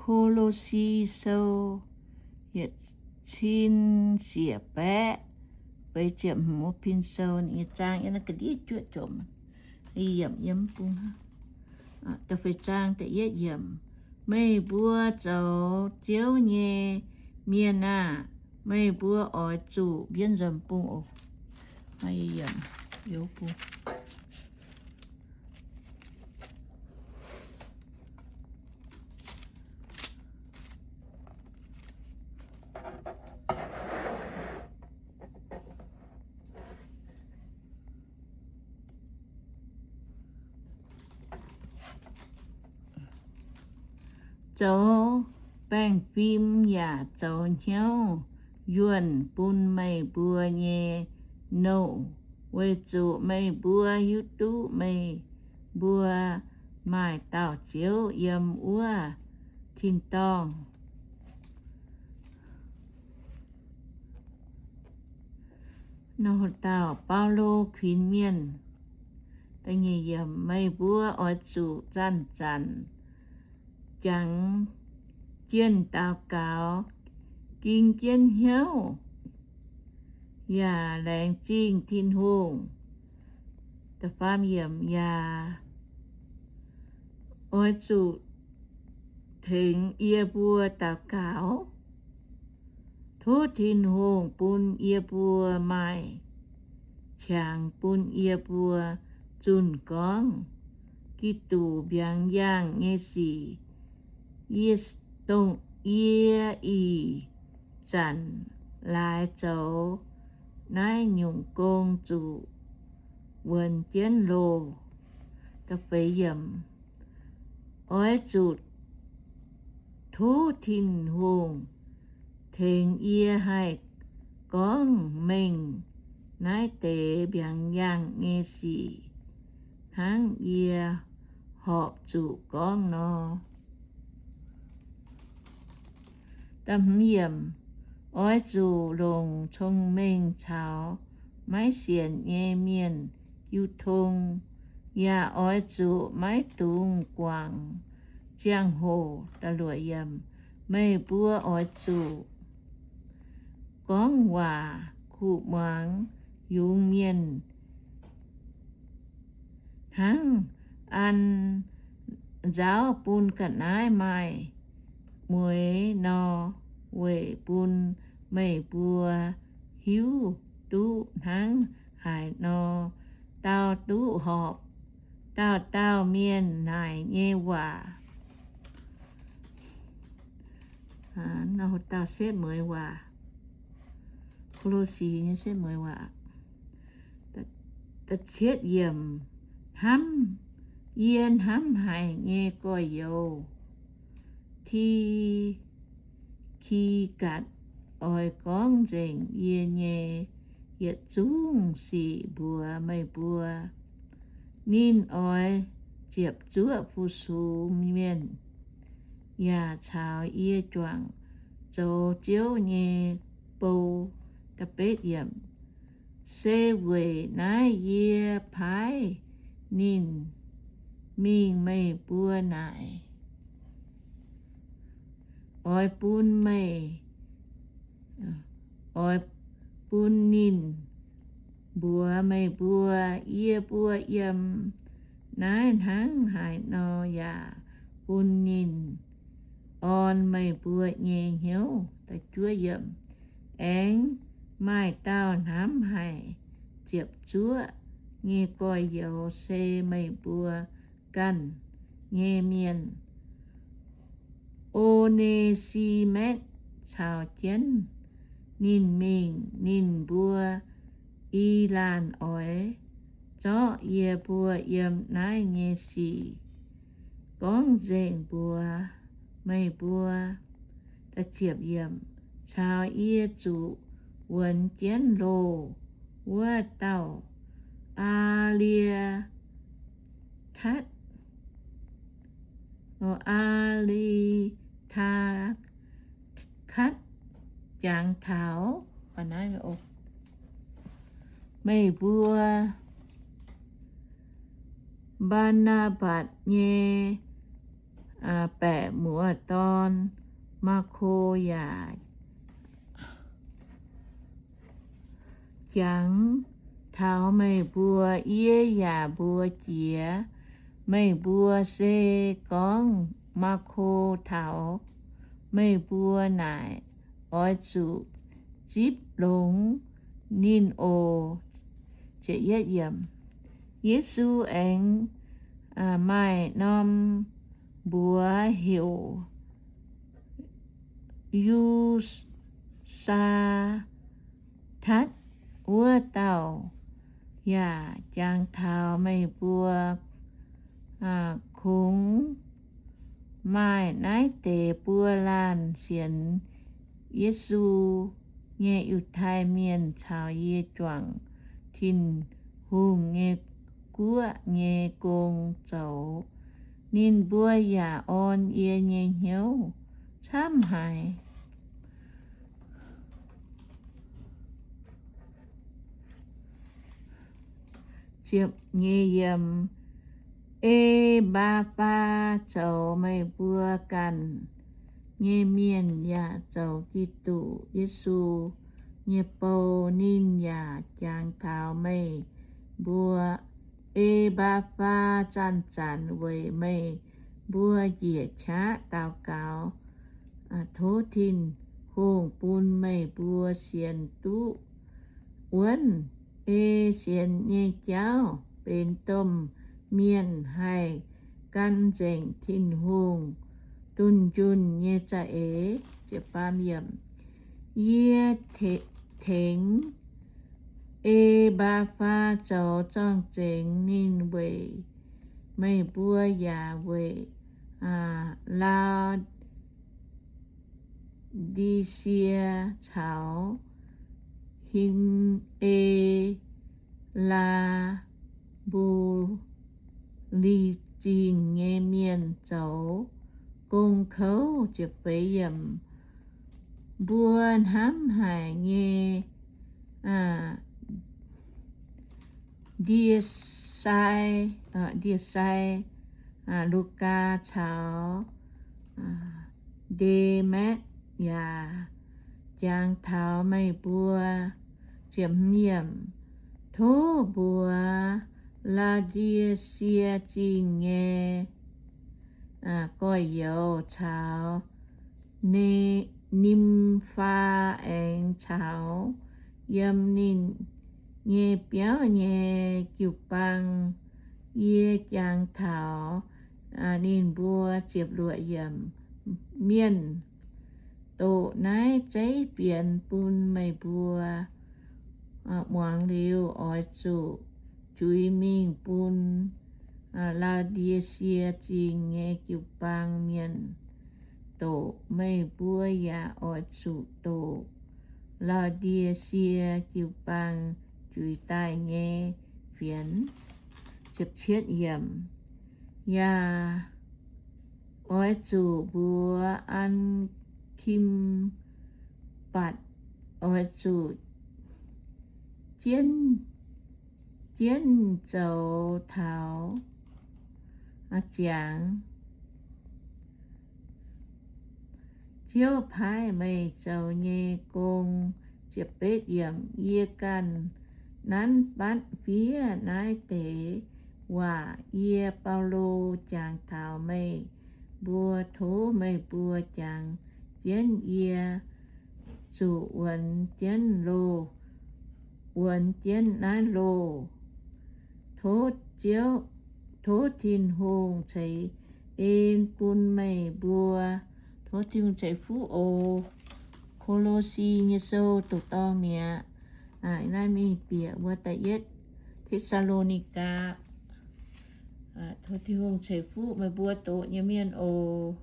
Ko^lo^si Sou yietc cin siec baeqv feix ziepc hmz wuov pin sou, ninh nyei zaang yiem naaiv ga'ndiev juoqv jomc. Yiem, yiem bung, da'feix zaang da'yietv yiemc. Meih mbuo zoux Ziouv nyei mienh aah! Meih mbuo oix zuqc, mbienv nzomc bung oc. Zoux baengh fim yaac zoux hnyouv yuonh bun meih mbuo nyei nouh, weic zuqc meih mbuo hiuv duqv meih mbuo maaih dauh Ziouv yiem wuov tin-dorngh. Dauh Baulo kuinx mienh. Meih mbuo oix zuqc zanc-zanc jangx jienh daux gaux, ging jienv hnyouv, yaac laengz zingh Tin-Hungh. Yaac oix zuqc tengx yie mbuo daux gaux. Tov Tin-Hungh bun yie mbuo maaih qangx bun yie mbuo zunh gorngv Giduc mbiaangx yaangh nyei sic. Yie, dongh yie ih zanc laaix zoux naaiv nyungc gong zuqc wuonx jienv loh. Oix zuqc tov Tin-Hungh tengx yie haih gorngv mengh naaiv deix mbiaangx yaangh nyei sic hnangv yie horpc zuqc gorngv nor. Oix zuqc longc cong-mengh caux maiv sienx nyei mienh jiu tong, yaac oix zuqc maiv dungx guangc ziangh hoc. Meih mbuo oix zuqc gorngv waac kuv muangx yungz mienh hnangv an nzaauv bun ga'naaiv maaih mueix nor, weic bun meih mbuo hiuv duqv hnangv haaix nor dauh duqv horpc dauh dauh mienh naaic nyei waac. Setv mueiz waac, Ko^lo^si nyei setv mueiz waac. Hnamv, yie hnamv haic nyei gorx-youz, Ti^ki^gatc, oix gorngv nzengc yie nyei yietc zungv sic mbuox meih mbuo. Ninh oix ziepc zuoqv fu-sux mienh, yaac caux yie juangc zoux Ziouv nyei bou. Se weic naaiv yie paaiv ninh mingh meih mbuo naaic. Oix bun meih, oix bun ninh mbuox meih mbuo, yie mbuo yiem naaiv hnangv haaix nor yaac bun ninh orn meih mbuo nyei hnyouv. Aengx maaih dauh hnamv haic ziepc zuoqv nyei gorx-youz se meih mbuo ganh nyei mienh, O^ne^si^matv, caux jienv ninh mingh. Ninh mbuo i laanh oix zorqv yie mbuo yiem naaiv nyei sic gorngv nzengc mbuox meih mbuo, caux yie zuqc wuonx jienv loh wuov dauh Aa^li^tatv, Aa^li^ta^katv jangx taux. Meih mbuo, Mbaa^naa^mbatc nyei baeqc muoz-dorn, Maako, yaac jangx taux meih mbuo. Yie yaac mbuox jiex meih mbuo, se gorngv Maako taux meih mbuo naaic, oix zuqc zipv longx ninh oc. Yesu aengx maaih norm mbuox heuc Yu^saa^tatv, wuov dauh yaac jangx taux meih mbuo. Kungx maaih naaiv deix buo laanh sienx Yesu nyei Yiutai Mienh caux yie juangc Tin-Hungh nyei guoqv nyei gong zoux. Ninh mbuo yaac orn yie nyei hnyouv camv haic. Ziepc nyeic yiem, E^mbaa^faa zoux meih mbuo ganh nyei mienh yaac zoux Giduc Yesu nyei bou. Ninh yaac jangx taux meih mbuo. E^mbaa^faa zanc-zanc weic meih mbuo njiec qaqv daux gaux, tov Tin-Hungh bun meih mbuo sienx duqv wuonv ei sienx nyei jauv benx domh mienh, haih gan nzengc Tin-Hungh dunh yunh nyei za'eix. Yie tengx E^mbaa^faa zoux zorng-zengx ninh weic meih mbuo yaac weic Lau^ndi^sie caux Hi^laa^mbu^li Zingh nyei mienh zoux gong kouv. Mbuo hnamv haic nyei ndie-sai, ndie-sai Lugaa caux Nde^matv yaac jangx taux meih mbuo. Tov mbuox Lau^ndie^sie Zingh nyei gorx-youz caux Nim^faa aengx caux yiem ninh nyei biauv nyei jiu-baang. Yie jangx taux ninh mbuo. Mienh doqc naaiv zeiv fienx bun meih mbuo muangx liuz, oix zuqc juix mingh bun Lau^ndie^sie Zingh nyei jiu-baang mienh doqc. Meih mbuo yaac oix zuqc doqc Lau^ndie^sie jiu-baang juix daaih nyei fienx. Yaac oix zuqc mbuox An^kim^batc, oix zuqc jienv zoux taux ziangx Ziouv paaiv meih zoux nyei gong. Yie ganh nanv batv fiev naaiv deix waac. Yie, Baulo, jangx taux meih mbuo. Tov meih mbuo jangx jienv yie zuqc wuonx jienv loh, wuonx jienv naaiv loh. Tov Ziouv, tov Tin-Hungh ceix en bun meih mbuo. Tov Tin-Hungh ceix fuqv oc. Ko^lo^si nyei sou doqc dorngh mi'aqv. Naaiv mingh bieqc wuov da'yietv Te^saa^lo^ni^gaa. Tov Tin-Hungh ceix fuqv meih mbuo doqc nyei mienh oc.